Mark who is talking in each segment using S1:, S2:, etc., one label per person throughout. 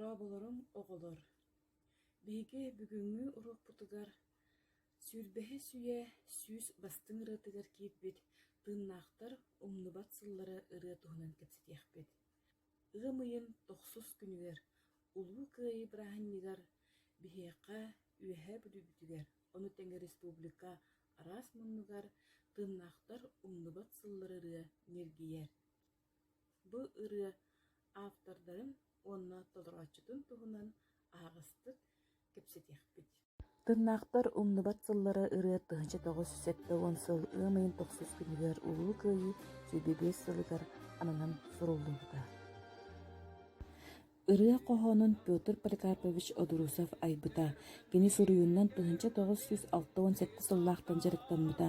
S1: Дорооболоруҥ, оҕолор! Биһиги бүгүҥҥү уруокпутугар сүүрбэһис үйэ 100 бастыҥ ырыатыгар киирбит «Тыыннаахтар умнубат сыллара» ырыа туһунан кэпсэтиэхпит. Ыам ыйын тохсус күнүгэр Улуу Кыайыы бырааһынньыгар биһиэхэ Үөһээ Бүлүүбүтүгэр, ону тэҥэ республика араас муннугар «Тыыннаахтар умнубат сыллара» ырыа ньиргийэр. Бу ырыа автордарын уонна толорооччутун туһунан аһаҕастык кэпсэтиэхпит. Тыыннаахтар умнубат сыллара ырыа 1970 сыл ыам ыйын тохсус күнүгэр Улуу Кыайыы 25 сылыгар ананан суруллубута. Ырыа хоһоонун Петр Поликарпович Одурусов айбыта. Кини суруйуунан 1967 сыллаахтан дьарыктаммыта.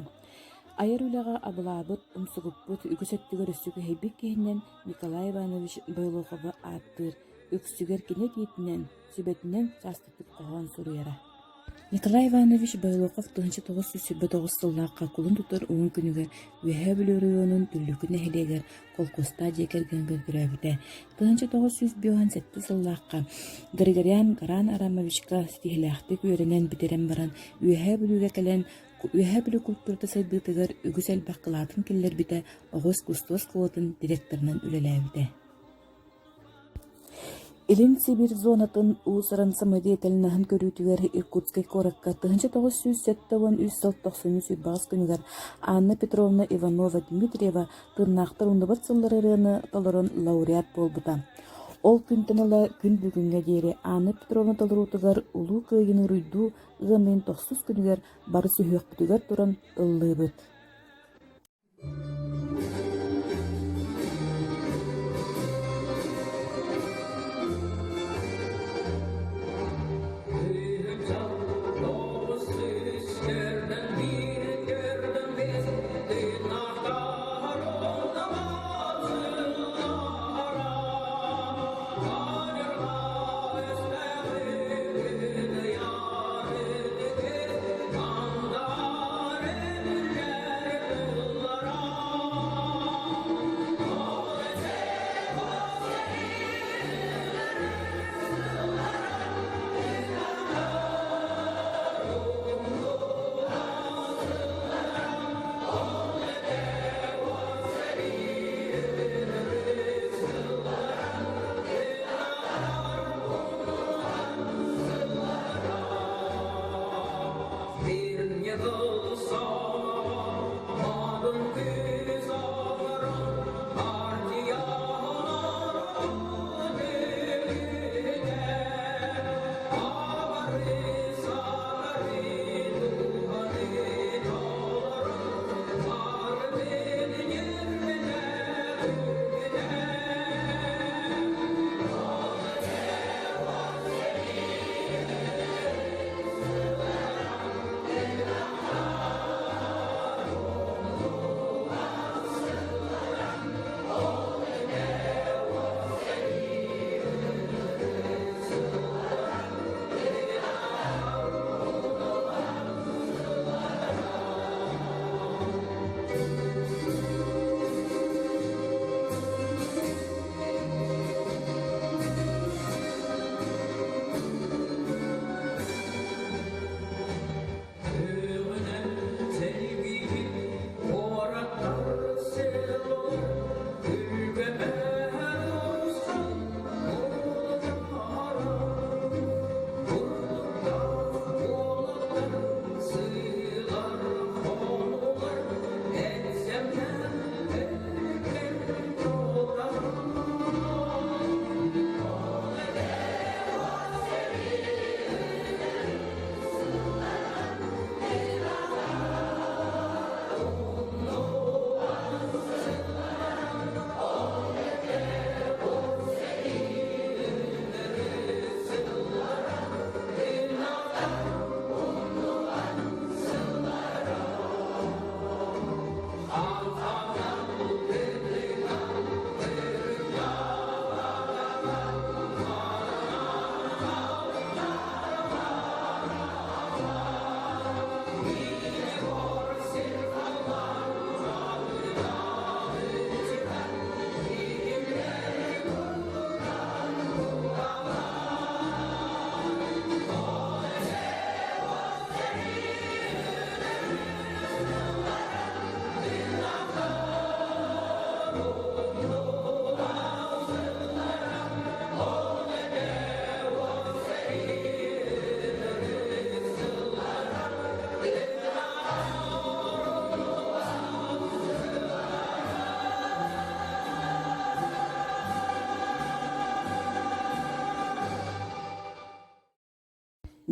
S1: Айар үлэҕэ абылаабыт, умсугуппут, үгүс өттүгэр өссө күһэйбит киһинэн Николай Иванович Бойлоховы ааттыыр, үксүгэр кини этиитинэн, сүбэтинэн чаастатык хоһоон суруйара. Николай Иванович Бойлохов 1929 сыллаахха кулун тутар уһун күнүгэр Үөһээ Бүлүү оройуонун Дүллүкү нэһилиэгэр холкуостаах дьиэ кэргэҥҥэ төрөөбүтэ. 1957 сыллаахха Григорян Гаран Арамовичка ситиһиилээхтик үөрэнэн бүтэрэн баран Үөһээ Бүлүүгэ кэлэн Үөһээ Бүлүү култуурата сайдыытыгар үгүс элбэх кылаатын киллэрбитэ, оҕо искусство оскуолатын директорынан үлэлээбитэ. Илин Сибиир зонатын уус-уран самодеятельноһын көрүүтүгэр Иркутскай куоракка 1973 сыл тохсунньу 28 күнүгэр Анна Петровна Иванова-Дмитриева «Тыыннаахтар умнубат сыллара» ырыаны толорон лауреат буолбута. Ол күнтэн ыла күн бүгүҥҥэ диэри Анна Петровна толоруутугар Улуу Кыайыыны уруйдуу ыам ыйын тохсус күнүгэр бары сүһүөхпүтүгэр туран ыллыыбыт.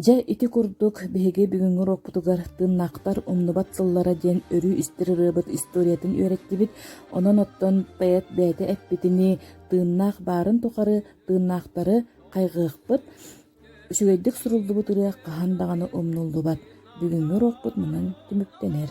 S1: Дьэ, ити курдук биһиги бүгүҥҥү уруокпутугар «Тыыннаахтар умнубат сыллара» диэн өрүү истэр ырыабыт историятын үөрэттибит. Онон оттон поэт бэйэтэ эппитинии, тыыннаах баарын тухары тыыннаахтары хайҕыахпыт. Үчүгэйдик суруллубут ырыа хаһан даҕаны умнуллубат. Бүгүҥҥү уруокпут манан түмүктэнэр.